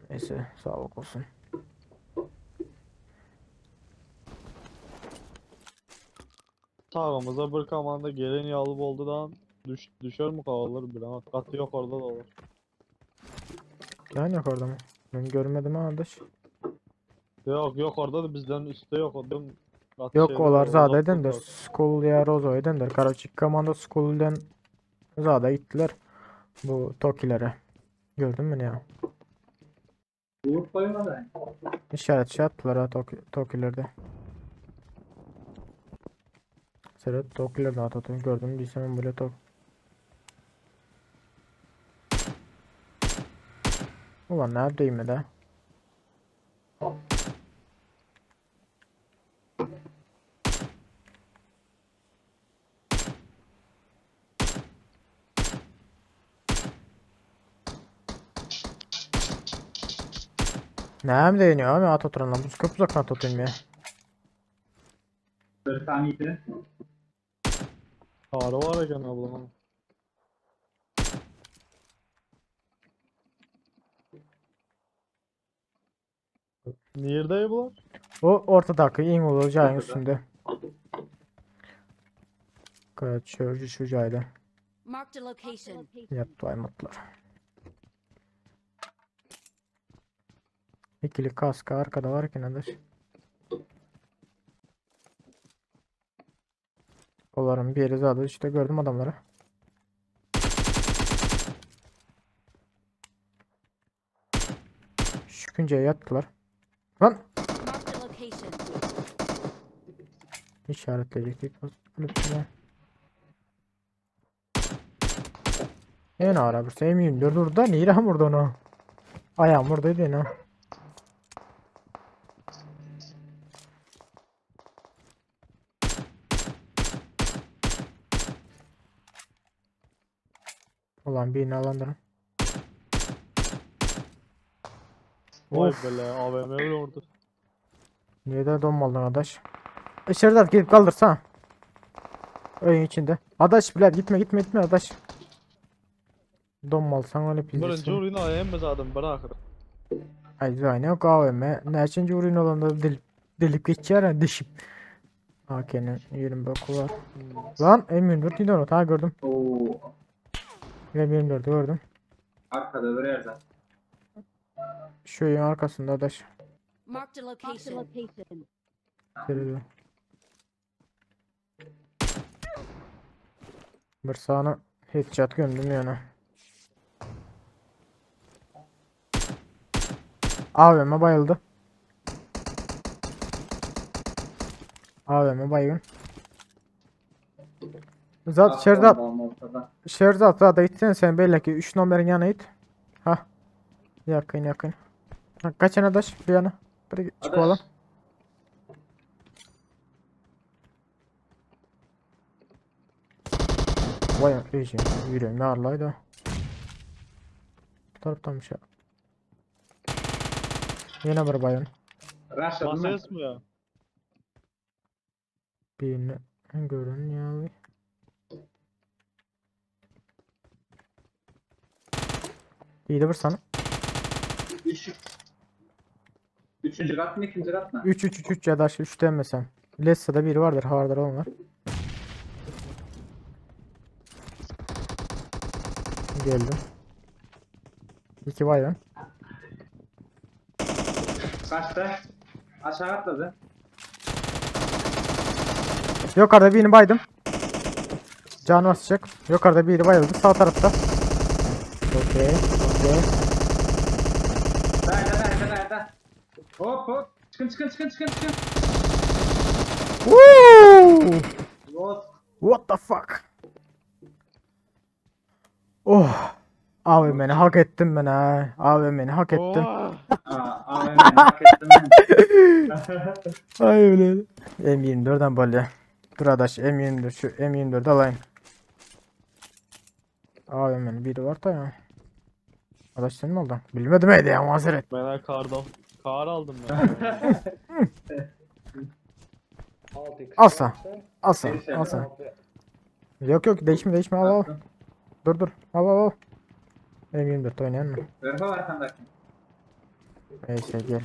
Neyse sağlık olsun. Sağımıza bir komanda gelen yalı boldy da düş, düşer mi kavallar bilemem. Katı yok orada da olur. Yani yok orada mı? Ben görmedim ha arkadaş. Yok yok orada da bizden üstte yok. Odım katı Yok şeyde olar var, zade uzak edendir. durdular. Skull ya Rozo edendir. Karaçik komando Skull'den zade gittiler. Bu Tokilere. Gördün mü ne ya? Vurup koymadı. İşaret şey attılar ha Tokilerde. Seret Tokilerde at atıyor. Gördüm bilsem böyle tok. Ulan neredeyim de? Näme değiniyor abi at oturan lan? Bu köp uzaktan at oturayım ya. Bir tane iyiydi. Karı var eken ablam. Nerede bular? O ortadaki iň uly jaýyň Ortada. üstünde. Kaçıyor şu jayda. Marked a location. Yaptı aymatlar. İkili kaska arkada var ki nedir? Onların bir yeri zaten işte gördüm adamları. Şu künceye yattılar. Lan! Marked a location. İşaretleyecektik. Lütfen. En ara bir M24 orada. Niye vurdu onu? Ayağım buradaydı yine. Ulan birini alandırın. Vay Of. bele AVM bile vurdu. Niye de donmadın adaş? Şerzat gidip kaldırsana. Öyün içinde. Adaş bile gitme gitme gitme adaş. Donmalsan öyle Birinci pizdesin. uğruna ayağım zaten bırakır. Ay zayne yok AVM. Ne için uğruna olanda delip delip geçer ha dişip. AK'nin 20 boku var. Lan M24 neydi onu? Ha gördüm. Oo. M24'ü gördüm. Arkada bir yerde. Şu evin arkasında adaş. Marked a location. Şöyle. Bir sağına headshot gömdüm yani. AVM bayıldı. AVM baygın. Zat Ah, Şerzat, bombam ortada. Şerzat zaten gitsene sen belli ki 3 numaranın yanına git. Ha. Yakın yakın. Ha, kaç yana adaş bir yana. Bir çıkalım. Adaş. Vay iyice yüreğim yarlaydı. Bu taraftan bir şey. Yine bir bayan. Rushladın mı? Bases mi ya? Birini görün ya. İyi de bir sana. Üç. Üçüncü kat mı ikinci kat mı? 3 3 3 3 ya da 3 demesem. Lessa'da biri vardır, vardır onlar. Geldim. 2 bayram. Kaçtı. Aşağı atladı. Yukarıda birini baydım. Canı basacak. Yukarıda biri bayıldı. Sağ tarafta. Okey. Okey. Nerede nerede nerede? Hop hop. Çıkın çıkın çıkın çıkın çıkın. Woo! Hop. What the fuck? Oh. Abi beni hak ettin ben ha. Abi beni hak ettin. Oh! Aa, AVM hak ettim. Ay öyle. M24'den böyle. Dur adaş M24 şu M24 alayım. Abi benim biri var da ya. Adaş senin mi oldu? Bilmedim hediye mazeret. Ben karda kar aldım ben. Alsa. Alsa. Neyse. Alsa. Yok yok değişme değişme al al. Dur dur. Al al al. M24 oynayan mı? Zırhı var arkandaki. Neyse gel.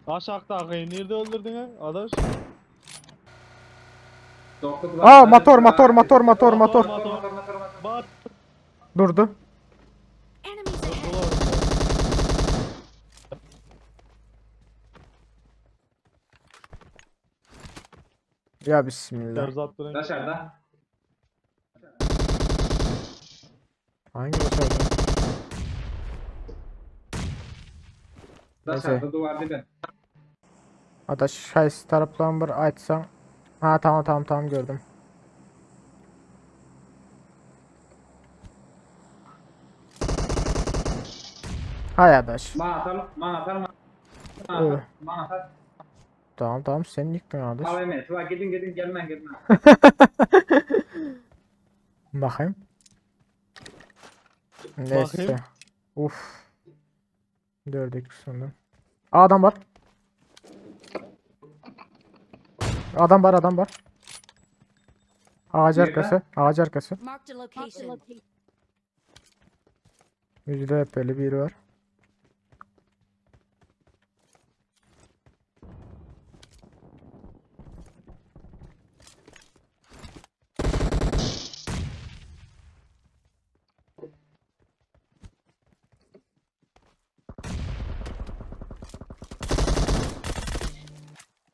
Aşakdaky nirde öldürdüň adaş? 9 Aa motor motor motor motor motor. Motor motor motor. Bat. Durdu. Enemies ahead. Ya bismillah. Derzat duran. Dışarıda. Hangi motordu? Neyse. Dışarıda duvar dibi. Adaş şaysı taraftan bir açsan. Ha tamam tamam tamam gördüm. Hay adaş. Bana atar, bana atar, bana Evet. atar, bana atar. Tamam tamam sen yıktın adaş. AVM, var gidin gidin gelmen gelmen. Bakayım. Neyse. Bakayım. Uf. Dördük sonunda. Aa, adam var. Adam var adam var. Ağaç Nerede? arkası. Ağaç arkası. Marked a location. Yüzde hep böyle biri var.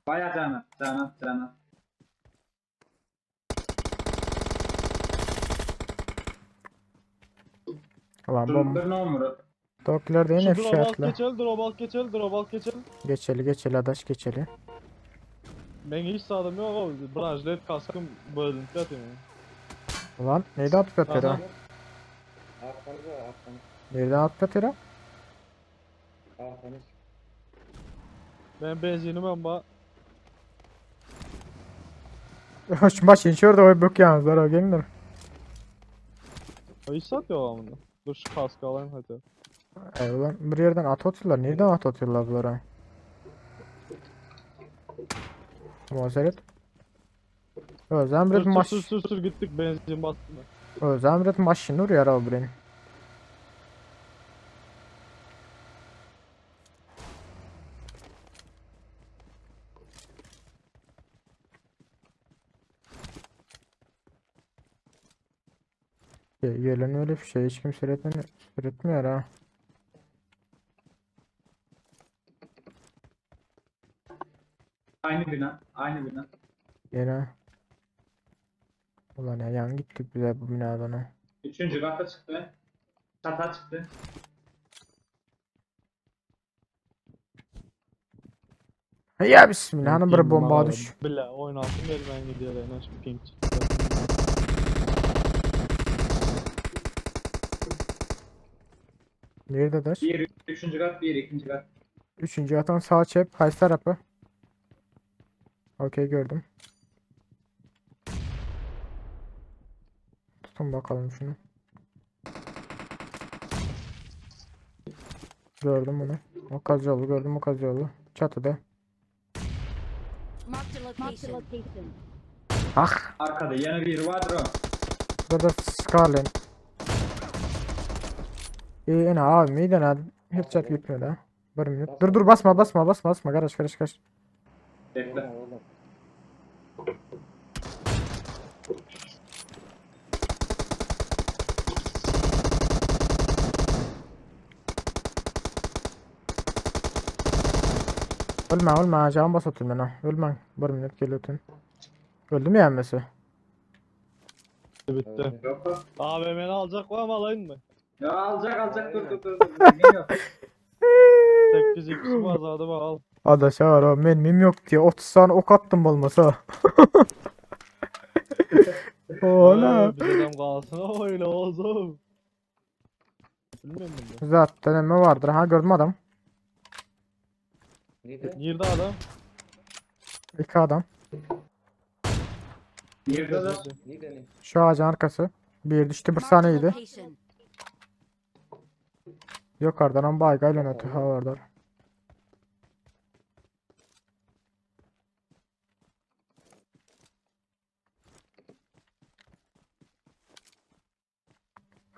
Baya canı, canı, canı. Ulan Dur, bomba. dur ne olur. Tokilerde yine Şu fişe drop alt atla. geçeli, drop alt geçeli, drop alt geçeli. Geçeli geçeli adaş geçeli. Ben hiç sağdım yok abi. Brajlet kaskım bölüntü atayım. Ulan neydi atıp atıyor ha? Aha. Arkanız var arkanız. Nereden atıp atıyor ha? Arkanız. Ben benzinim ama Şu maç inşiyor da o bok yalnızlar o gelinir. hiç satıyor amına. Dur şu kaskı alayım hadi. Ey ulan bir yerden at atıyorlar. Nereden at atıyorlar bunlara? Mazeret. Özemret Sür maş. sür sür sür gittik benzin bastım. ben. Özemret maşın nur yara birin. Gelen öyle bir şey hiç kimse üretmiyor, üretmiyor ha. Aynı bina, aynı bina. Gene. Ulan ya yan gittik bize bu binadan ha. Üçüncü kata çıktı. Çata çıktı. Ya bismillah hanım bir Ping bomba var. düş. Bile oynasın gel ben gidiyor en şu ping çıktı. Nerede daş? Bir, üçüncü kat, bir, ikinci kat. Üçüncü atan sağ çep. Kaç tarafı? Okey gördüm. Tutun bakalım şunu. Gördüm bunu. O kaz yolu gördüm o kaz yolu. Çatıda. Marked a location. Ah! Arkada yine bir var o. Dur dur Scarlet. İyi ene abi miydi abi? Hiç çat gitmiyor da. Bir minut. Dur dur basma basma basma basma. Karış karış karış. Bekle. Oğlum oğlum. Ölme ölme can bas atın bana. Ölme. Bir minut gel ötün. Öldü mü yenmesi? Bitti. Öldü. Yok o. AVM'ni alacak var mı alayım mı? Ya alacak alacak dur dur dur. dur. Yemin yok. 8 x var zaten bak al. Adaş var o mermim yok diye 30 tane ok attım olmasa. Ola. Ee, Bir adam kalsın öyle olsun. Bilmiyorum ben de. Zaten emme vardır. Ha gördüm adam. Nerede? Nerede adam? İki adam. Nerede de? Nerede ne? Şu ağacın arkası. Bir düştü bir Marked a saniydi. location. Yukarıdan ama baygayla ötü ha vardır.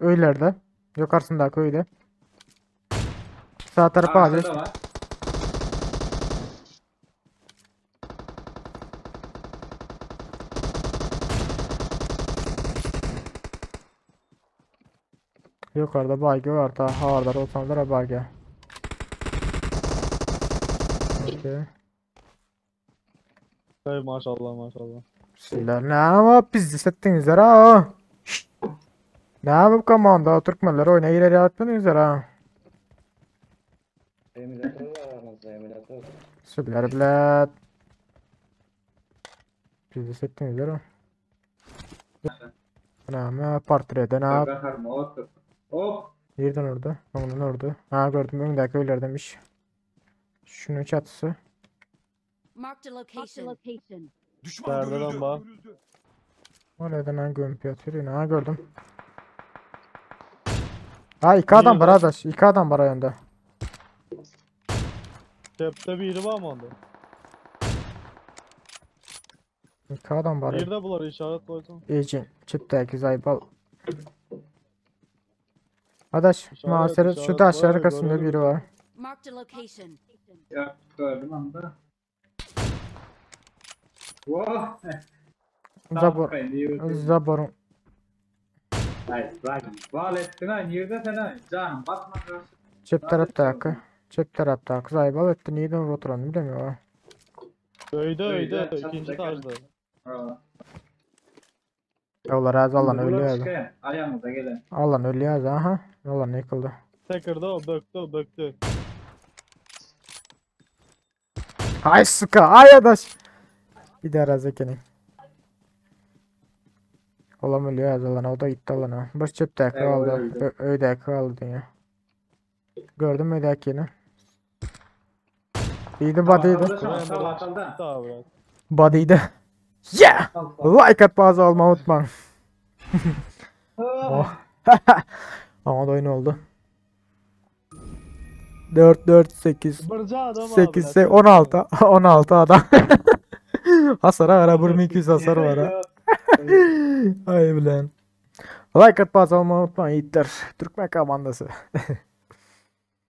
Öylerde. Yukarısındaki öyle. Sağ tarafa Ağaçta ağacı. da var. Yukarıda bagi var da hardar olsanlar bagi. Okey. Hey maşallah maşallah. Sizler ne ama biz hissettinizler ha. Şşt. Ne yapıp komanda Türkmenler oyuna girer yaratmadınızlar ha. Emülatör var aranızda emülatör. Sizler bile. Biz hissettinizler ha. Ne ama portrede ne yap? Bakarım otur. Hop. Nereden orada? Onun orada. Ha gördüm öndeki öyler demiş. Şunun çatısı. Marked a location. Düşman Nereden görüldü. bak? O nereden ha gömüp yatıyor yine. Ha gördüm. Ha iki adam var Nerede? arkadaş. İki adam var önde. Cepte biri var mı onda? İki adam var. Nerede bular işaret koysun. Ecin. Çipteki zaybal. Arkadaş İşaret, muhasebe şu işaret taşlar var ya, arkasında görelim. biri var. Marked a location. Ya gördüm anda. Wow. Zabor. Zaborun. Ay, vay. Val ettin ha. Nerede sen ha? Canım batma. Çep tarafta Çep tarafta zaybal etti. Neyden oturanı bilemiyorum. Öyde Öyde, öyde çatıda ikinci gel. taşda. Ha. Allah razı Allah'ın Buradan ölüyor. çıkayım. Ayağınıza gelin. Allah'ın ölüyor aha. Allah'ın yıkıldı. Tekirde o böktü o böktü. Ay sıka ay adaş. Bir daha razı kenin. Olam ölüyor lan o da gitti lan. Bir çöp de Evet, kaldı. öldü. Öde kaldı ya. Gördün mü ödekini? İyiydi body'ydi. Arkada şu an, sağ arkada. Daha bırak. Body'ydi. Yeah! Sağ, sağ. Like at bazı olma unutma. Oh. Ama da oyun oldu. 4 4 8 Bırca adam 8 16 16 adam. Hasara var ha 2200 hasar var ha. Ay bilen. Like at bazı olmayı unutmayın yiğitler. Türkmen komandası.